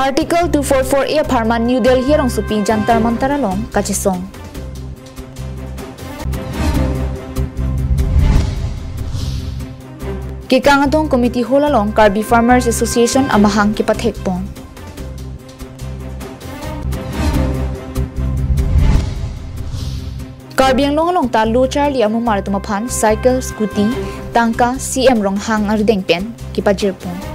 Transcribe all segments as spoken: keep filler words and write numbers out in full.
Article two four four A apharman New Delhi arongsopi Jantar Mantar along kachesong. Kekang Adong Community Hall along Karbi Farmers Association amahang kepathekpon. Karbi Anglong along ta lo charli amumar atum aphan cycle, scooty, tangka C M Ronghang arideng pen kepajirpon.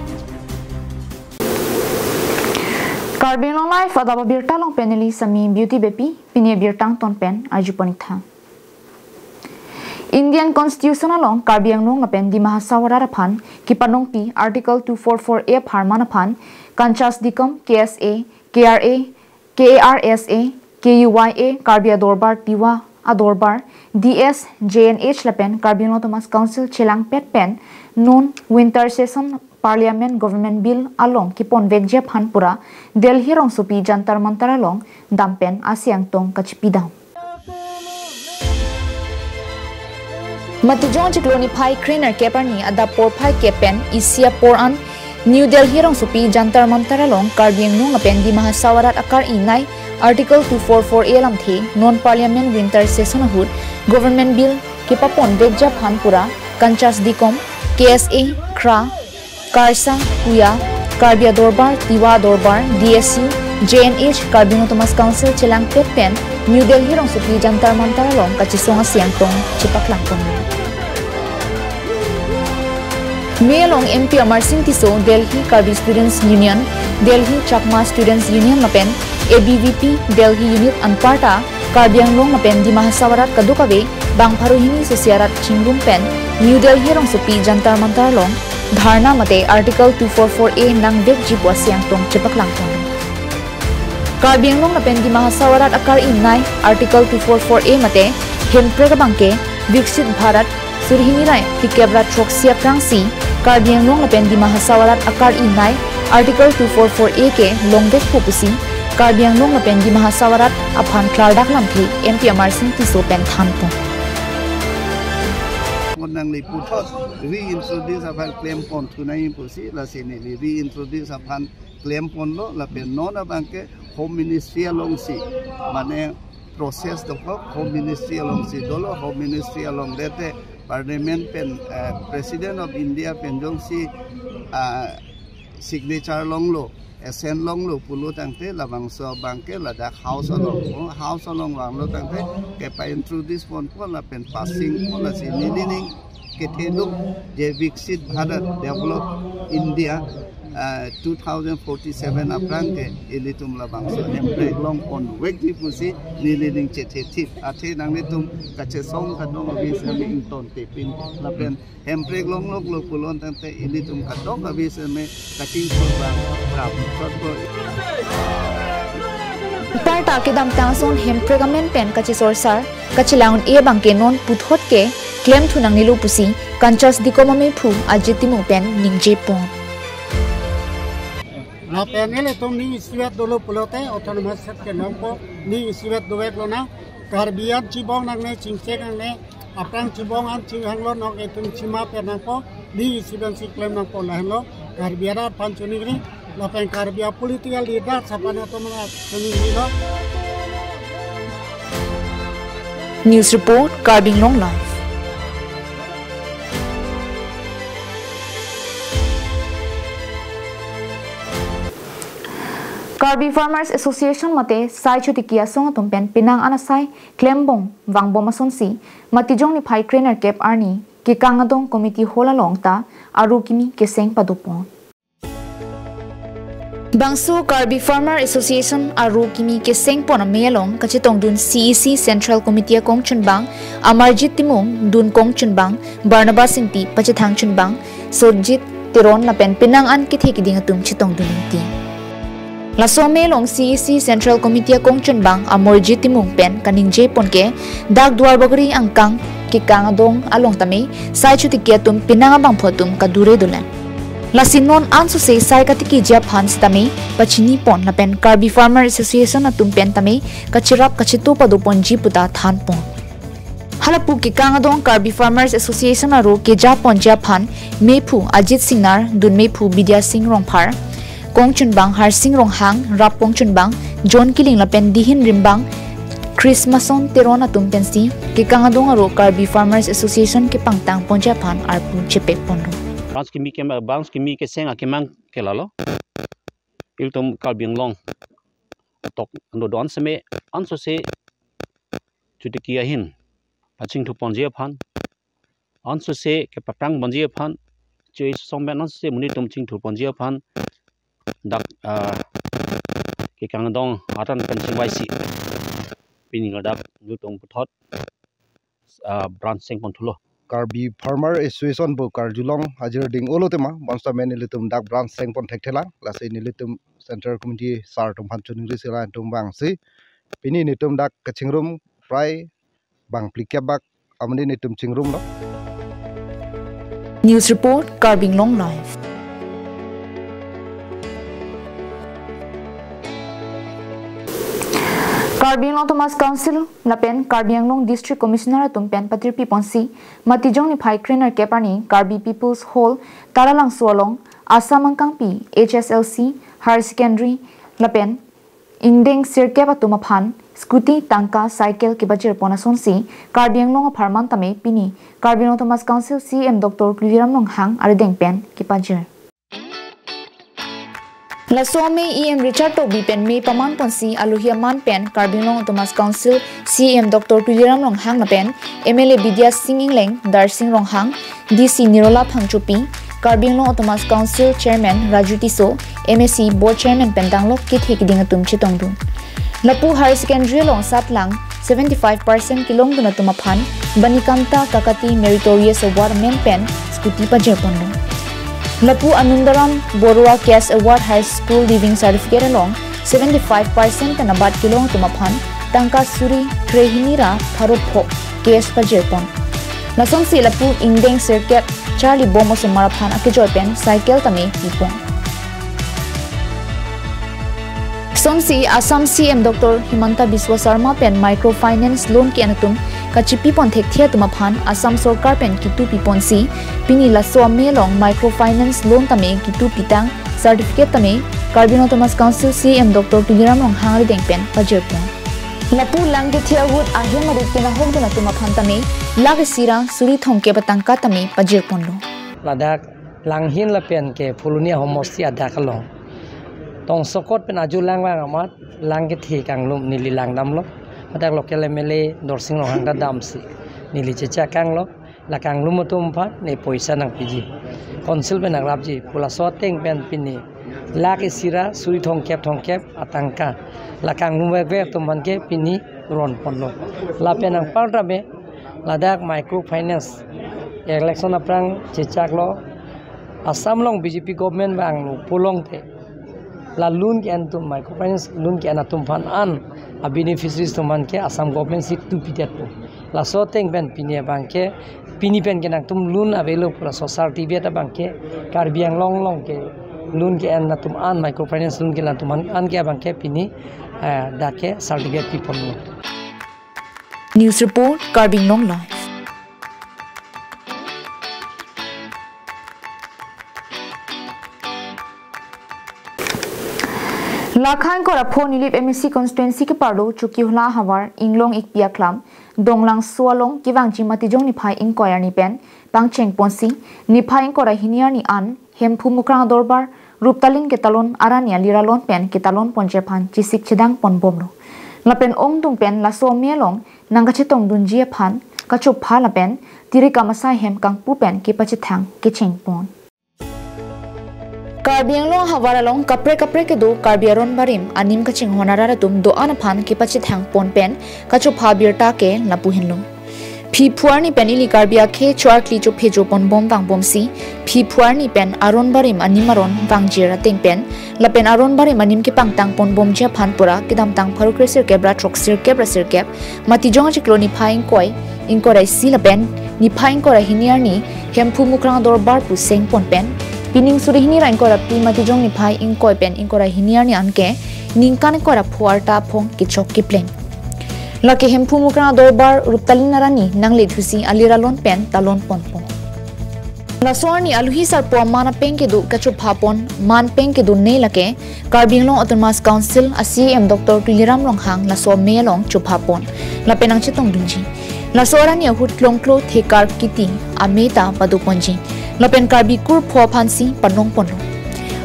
Karbi Anglong Live adap abirta along pen neli Sami Beauty Beypi, pini abirta angton pen arjupon-ik tha. Indian Constitution along Karbi Anglong lapen Dima Hasao arat aphan kepanongpi Article two four four A apharman aphan Kanchas Dikom, K S A, K R A, K A R S A, K U Y A, Karbi Adorbar, Tiwa Adorbar, D S, J N H lapen Karbi Anglong Autonomous Council chelangpet pen non winter session Parliament Government Bill along keponvekji aphan pura Delhi arongsopi Jantar Mantar along dampen asiangtong kachipidam. Matijong chiklo niphai krenerkep arni adap porphai kep pen isi apor an New Delhi arongsopi Jantar Mantar along Karbi Anglong lapen Dima Hasao arat akar-i nei Article two four four A alamthe non Parliament winter session ahut Government Bill kepaponvekji aphan pura Kanchas Dikom, K S A, KRA, KARSA, KUYA, Karbi Adorbar, Tiwa Adorbar, D S U, J N H, Karbi Anglong Autonomous Council chelangpet pen New Delhi arongsopi Jantar Mantar along kachesong asiangtong chepaklangpon. Mei along M P Amarsing Tisso, Delhi Karbi Students Union, Delhi Chakma Students Union lapen A B V P Delhi Unit anparta Karbi Anglong lapen Dima Hasao arat kadokave bang pharo hini sosi arat chingrum pen New Delhi arongsopi Jantar Mantar along dharna mate Article two four four A nangvekji pu asiangtong chepaklangpon. Karbi Anglong lapen Dima Hasao arat akar-i nei Article two four four A mate hemprek abangke Viksit Bharat suri hini ra phlikep ra throksi aphrangsi Karbi Anglong lapen Dima Hasao arat akar-i nei Article two four four A ke longvekpo pusi Karbi Anglong lapen Dima Hasao arat aphan klardak lamthe M P Amarsing Tisso pen thanpon. Mon nangli puthot reintroduce aphan klempon thunang pusi lasi neli reintroduce aphan klemponlo lapen non abangke Home Ministry alongsi mane process dokok Home Ministry alongsi dolo, Home Ministry along dete Parliament pen, eh, President of India pen jongsi, ah, signature longlo, assent longlo pulo tangte labangso abangke ladak House along, oh, House along vanglo tangte kepa-introduce ponpo lapen passing po lasi nelining ketheduk je Viksit Bharat Develop India, ah, two thousand forty-seven aphrang ke ilitum labangso hemprek longponvekji pusi nelining chethethip. Athe nanglitum kachesong kadokave seme ingtontepin lapen hemprek longloklo pulo tangte ilitum kadokave seme kachingthur bang prap sotpo. Parta kedamtang ason hemprek amen pen kachesorsar kachelang-un-e abangke non puthot ke klem thunangnelo pusi Kanchas Dikom amephu Ajit Timung pen ningjepon. Lapen ilitum ning isivet dolo pulote autonomous state ke nangpo, ning isivet doveklo na, Karbi an chibong nangne, chingchek nangne, aphrang chibong an chinghanglo, non itum chima pen nangpo, ning isivet si klem nangpo lahenlo Karbi arat aphan choningri, lapen Karbi a political leaders aphan atum aphan choningrilo. News report, Karbi Anglong Live. Karbi Farmers Association mate sai chotiki asong atum pen penang an asai klembom vangbom asonsi Matijong niphai krenerkep arni Kekang Adong Community Hall along ta aro kimi keseng padopon. Bangso Karbi Farmer Association aro kimi kesengpon amei along kachetongdun C E C Central Committee akongchunbang Amarjit Timung, dun kongchunbang Barnabas Ingti, pachethang chunbang Sojit Teron lapen penang an kethe kiding atum chetongdun ingti. Laso amei along C E C Central Committee akongchunbang Amarjit Timung pen kaningjepon ke dak Duarbagori angkang Kekang Adong along tame sai chotiki atum penang abangphu atum kadure dolang. Lasi non ansose sai katikiji aphan sitame pachinipon lapen Karbi Farmer Association atum pen tame kacherap kacheto padoponji puta thanpon. Halapu Kekang Adong Karbi Farmers Association aro kejaponji aphan mephu Ajit Singnar, dun mephu Bidya Sing Rongphar, Kongchunbang Harsing Ronghang, Rap Kongchunbang John Killing lapen Dihin Rimbang Christmason Teron atum pensi kekang adung aro Karbi Farmers Association kepangtang ponji aphan arpu chepek ponlo. Branch kimi ke, branch kimi keseng akemang ke lalo. Ilitum Karbi Anglong tok ando don seme ansose chutiki ahin pachingthu ponji aphan, ansose kepatang ponji aphan, choi song ben ansose monit atum chingthu ponji aphan dak, ah, kekang adung atan pen chingvaisi pini ladak nelitum puthot, ah, branch seng ponthulo. Karbi Farmer Association pu karjulong ajir ding olo tema, bonsitame nelitum dak branch seng pon thekthelang, lasi nelitum Central Committee sir atum aphan choningri si latum vangsi pini nelitum dak kachingrum prai bang phlikep bak amonit nelitum chingrumlo. News report, Karbi Anglong Live. Karbi Anglong Autonomous Council lapen Karbi Anglong District Commissioner atum pen patirpi ponsi Matijong niphai krenerkep arni Karbi People's Hall, Taralangso along Assam angkangpi H S L C, Higher Secondary lapen ingdeng sirkep atum aphan scooty, tangka, cycle kepajir pon asonsi Karbi Anglong apharman tame pini Karbi Anglong Autonomous Council C E M Doctor Tuliram Ronghang arideng pen kepajir. Laso amei E M Richard Tokbi pen mei paman ponsi alohi aman pen Karbi Anglong Autonomous Council C E M Doctor Tuliram Ronghang lapen M L A Bidya Sing Engleng, Darsing Ronghang, D C Nirola Phangchopi, Karbi Anglong Autonomous Council Chairman Raju Tisso, M A C Board Chairman pen danglok kethe keding atum chetongdun. Lapu Higher Secondary along satlang seventy-five percent kelongdun atum aphan Banikanta Kakati Meritorious Award amen pen scooty pajir ponlo. Lapu Anandaram Baruah Cash Award High School Leaving Certificate along seventy-five percent pen abat kelong atum aphan tangka suri kre hini ra pharo pho cash pajir pon. Lasonsi lapu ingdeng sirkep charli bom osomar aphan akejoi pen cycle tame pipon. Sonsi Assam C E M Doctor Himanta Biswa Sarma pen microfinance loan ke-en atum kachipi pon thekthe atum aphan Assam sorkar pen kitu piponsi pini laso amei along microfinance loan tame kitu pitang certificate tame Karbi Anglong Autonomous Council C E M Doctor Tuliram Ronghang arideng pen pajir pon. Lapu lang kethe ahut ahem arit kenahokdun atum aphan tame lakh isi ra suri thomkep atangka tame pajir ponlo. Ladak Langhin lapen ke Phuloni ahomosti adak along tongsokot pen ajo lang vang amat lang kethe kanglum neli langdamlo. Ladak local M L A Darsing Ronghang ta damsi neli chechak kanglo. La kanglum atum aphan ne poisa nangpiji, council pen nangrapji pu laso ateng pen pini lakh isi ra suri thomkep thomkep atangka la kanglum vekvek atum aphan ke pini ron ponlo. Lapen anparta me ladak microfinance election aphrang chechaklo, Assam along B J P government vanglo pulote la loan ke-en atum, microfinance loan ke-en atum aphan an a beneficiaries atum aphan ke Assam government si tu pidetpo. Laso ateng pen pini abang ke, pini pen ke nangtum loan available pu laso certificate abang ke Karbi Anglong along ke loan ke-en atum an, microfinance loan ke-en atum an, an ke abang ke pini, eh, dak ke certificate piponlo. News report, Karbi Anglong Live. Lakha ingkoi ra pho Nilip M A C constituency keparlo Chokihola havar Inglong Ikpi aklam Donglangso along kevangji Matijong niphai ingkoi arni pen pangcheng ponsi niphai ingkoi ra hini arni an Hemphu Mukrang Adorbar Ruptalin ketalon arani aliralon pen ketalon ponji aphan chesik chedang ponbomlo. Lapen ongdung pen laso amei along nangkachetongdunji aphan kachopha lapen tiri kamasai hem kangpu pen kepachethang kecheng pon. Karbi Anglong havar along kaprek kaprek kedo Karbi aron barim anim kachinghon arat atum do-an aphan kepachethang pon pen kachopha birta ke lapu henlo. Phli phu arni pen ili Karbi akhei cho-arkli chophe jo ponbom vangbomsi, phli phu arni pen aron barim anim aron vangjir ateng pen lapen aron barim anim kepangtang ponbomji aphan pura kedamtang pharo kre sirkep ra throk sirkep ra sirkep, Matijong achiklo niphai ingkoi, ingkoi ra isi lapen niphai ingkoi ra hini arni Hemphu Mukrang Adorbar pu seng pon pen, pining suri hini ra ingkoi ra phli Matijong niphai ingkoi pen ingkoi ra hini arni anke ningkan ingkoi ra pho arta aphong kechok kepleng. Lake Hemphu Mukrang Adorbar Ruptalin arani nangle thusi aliralon pen talon ponpo. Laso arni aluhi sarpo aman apeng kedo kachopha pon, man peng kedo ne lake Karbi Anglong Autonomous Council a C E M Doctor Tuliram Ronghang laso amei along chopha pon. Lapen nangchetongdunji. Laso arni ahut Klongklo Thekar Kiti amei ta padoponji. Lapen Karbi kur pho aphansi panong ponlo.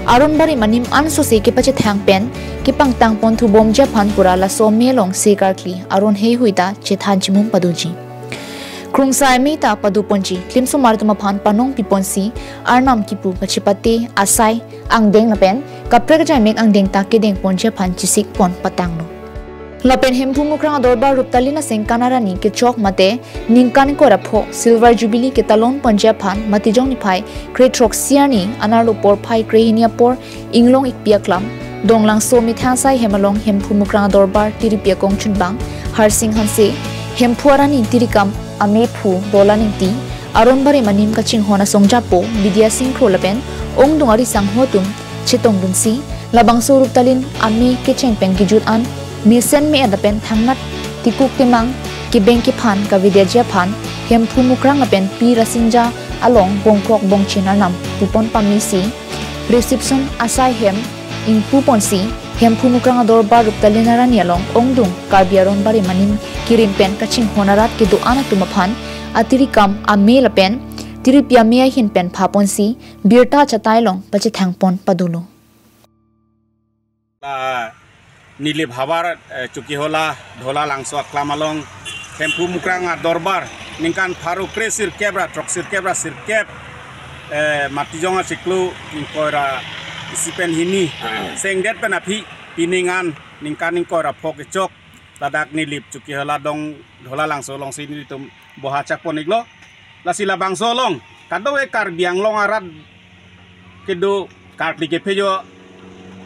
Aron barim anim ansose kepachethang pen kepangtang ponthu bomji aphan pura laso amei along sekarkli aron heihui ta chethan chimum padoji. Krungsai amei ta padoponji, klimsomar atum aphan panong piponsi, arnam kipu kachepate, asai, angdeng lapen kaprek ajaimek angdeng ta kedeng ponji aphan chesik pon patanglo. Lapen Hemphu Mukrang Adorbar Ruptalin asengkan arni kechok mate ningkan ingkoi ra pho Silver Jubilee ketalon ponji aphan Matijong niphai kre throksi arni anerlo porphai krehini apor inglong ikpi aklam Donglangso methang asai hem along Hemphu Mukrang Adorbar tiripi akong chunbang Harsing Hanse, Hemphu arni tirikam amephu Dola Ingti, aron barim anim kachinghon asong japo Bidya Sing Kro lapen ongdung ari sangho atum chetongdunsi, labangso Ruptalin amei kecheng pen kejut an mesen me-et lapen thangnat tikuk temang kebeng kephan kavedetji aphan Hemphu Mukrang lapen Pi Rasinja along bongkrok bongchin arnam pupon pamesi reception asai hem ingpuponsi Hemphu Mukrang Adorbar Ruptalin arni along ongdung Karbi aron barim anim kirim pen kachinghon arat kedo-an atum aphan atirikam amei lapen tiripi amei ahin pen phaponsi birta chatai along pachethang pon padolo. La Nilip havar, eh, Chokihola, Dhola Langso aklam along, Hemphu Mukrang Adorbar, ningkan pharo kre sirkep ra, throk sirkep ra sirkep, eh, Matijong achiklo, ingkoi ra isi pen hini, sengdet pen aphi, pining an, ningkan ingkoi ra pho kechok, ladak Nilip Chokihola dong, Dhola Langso alongsi nelitum boha chak pon iklo. Lasi labangso along kadokave Karbi Anglong arat kedo karkli kephejo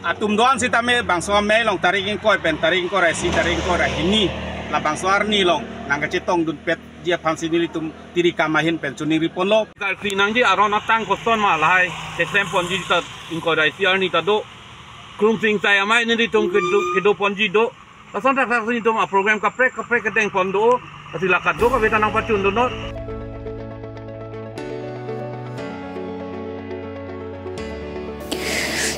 atum do-an sitame bangso amei along tarik ingkoi pen tarik ingkoi ra isi, tarik ingkoi ra hini, labangso arni along nangkachetongdun petji aphansi nelitum tirikam ahin pen choningri ponlo. Karkli nangji aron atang koson ma lahai keklem ponji ta ingkoi ra isi arni ta do. Krungsai amei nelitum kedo, kedo ponji do. Lason thakthak si nelitum aprogram kaprek kaprek kedeng pon do, lasi la kadokave ta nangpachundun non.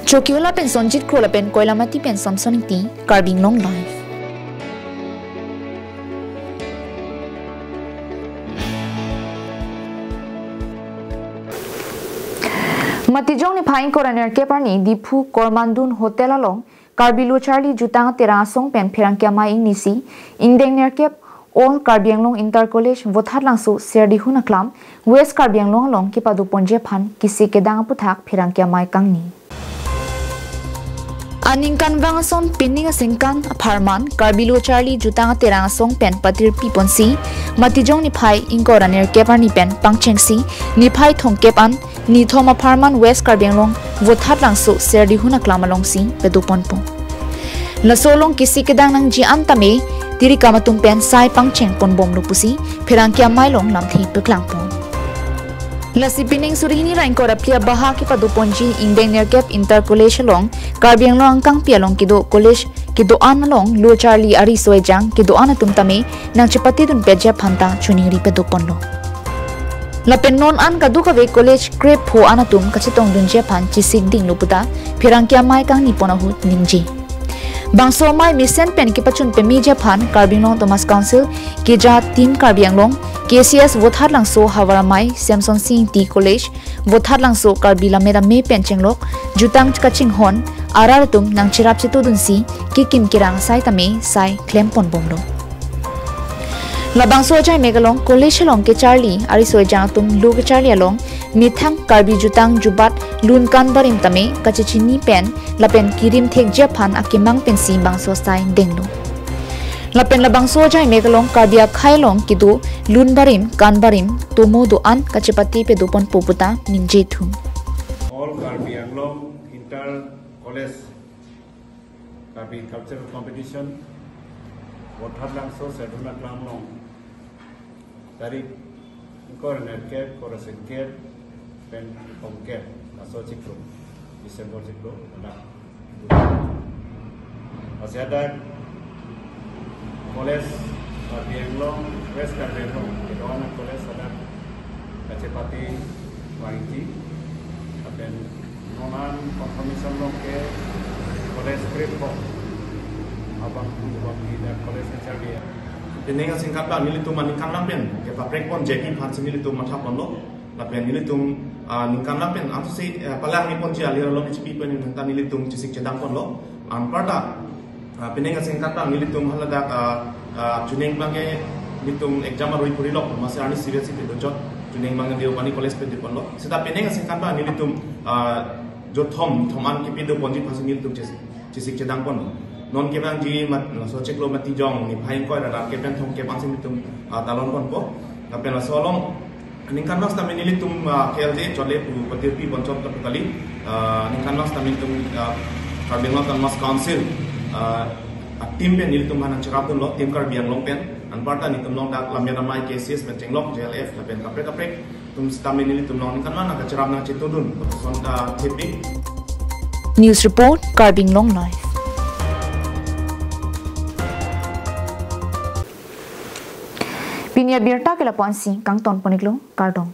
Chokihola pen Sonjit Kro lapen Koilamati pen Samson Ingti, Karbi Anglong Live. Matijong niphai ingkoi ra nerkep arni Diphu Kormandun Hotel along Karbi Lo Charli Jutang Terang Asong pen pherangke amei ingnisi, ingdeng nerkep All Karbi Anglong Inter College Vothatlangso Serdihun Aklam, West Karbi Anglong along kepadoponji aphan kisi kedang aputhak pherangke amei kangni. Aningkanvang ason pining asengkan apharman Karbi Lo Charli Jutang Terang Asong pen patirpiponsi, Matijong niphai ingkoi ra nerkep arni pen pangchengsi, niphai thomkep an nithom apharman West Karbi Anglong Vothatlangso Serdihun Aklam alongsi padoponpo. Laso along kisi kedang nangji an tame tirikam atum pen sai pangcheng ponbomlo pusi pherangke amei along lamthe paklangpo. Lasi pining suri hini ra ingkoi ra phli abaha kepadoponji ingdeng nerkep Inter College along Karbi Anglong angkangpi along kedo college kedo-an along Lo Charli ariso ejang kedo-an atum tame nangchepatedun petji aphan ta choningri padoponlo. Lapen non an kadokave college krepho an atum kachetongdunji aphan chesik dinglo puta pherangke amei kangni pon ahut ningje. Bangso amei mesen pen kepachun pameji aphan Karbi Anglong Autonomous Council, keja Team Karbi Anglong, K C S Vothatlangso havar amei Samson Sing Ingti College, Vothatlangso Karbi Lammet Amei pen chenglok jutang kachinghon arat atum nangcherap chetodunsi kekim kerang asai tame sai klem ponbomlo. Labangso ajaimek along college along kecharli ariso ejang atum lo kecharli along methang Karbi jutang jubat lun kan barim tame kachechini pen lapen kirim thekji aphan akemang pensi bangso asai denglo. Lapen labangso ajaimek along Karbi akhei along kedo lun barim kan barim tomo do-an kachepate padoponpo puta ningje thu. All Karbi Anglong Inter College Karbi Cultural Competition, Vothatlangso Serdihun Aklam along, tarik ingkoi ra nerkep, ingkoi ra sirkep pen thomkep, laso chiklo, December chiklo, ladak. Lasi hadak college Karbi Anglong, West Karbi Anglong, kedo-an college hadak kachepate Waiti, lapen non an confirmation along ke college prep ko abang tu abang di dak college H R D. Pining asingkat abang nelitum aningkanlang pen kepaprek pon J P aphansi nelitum matha ponlo. Lapen nelitum, ah, ningkanlang pen amatsi, eh, palang ni ponji alir along H P pen nelitum chesik chedang ponlo. Anparta, ah, pining asingkat abang nelitum haladak, ah, ah, chuning abang ke nelitum exam arui puri lok, amatsi arni serious si pidojot, chuning abang ke Deopani College pen di ponlo. Seta pining asingkat abang nelitum, ah, jothom thom an kepido ponji aphansi nelitum chesik chesik chedang pon. Non kevangji mat, laso chiklo Matijong niphai ingkoi ra kepentong kep ansi nelitum, ah, talon ponpo. Lapen laso along aningkanlang sitame nelitum, ah, K L J chole pu patirpi ponchot ta pu kali. Ah, aningkanlang sitame nelitum, ah, Karbi Anglong Autonomous Council, ah, a-team pen nelitum aphan nangcherapdunlo, Team Karbi Anglong pen. Anparta nelitum along dak Lammet Amei K C S pen chenglok J L F lapen kaprek kaprek atum sitame nelitum along aningkanlang nangkacherap nangchetongdun. Son ta thepi. News report, Karbi Anglong Live. Pini abirta ke lapu-ansi kangton pon-iklo, kardom.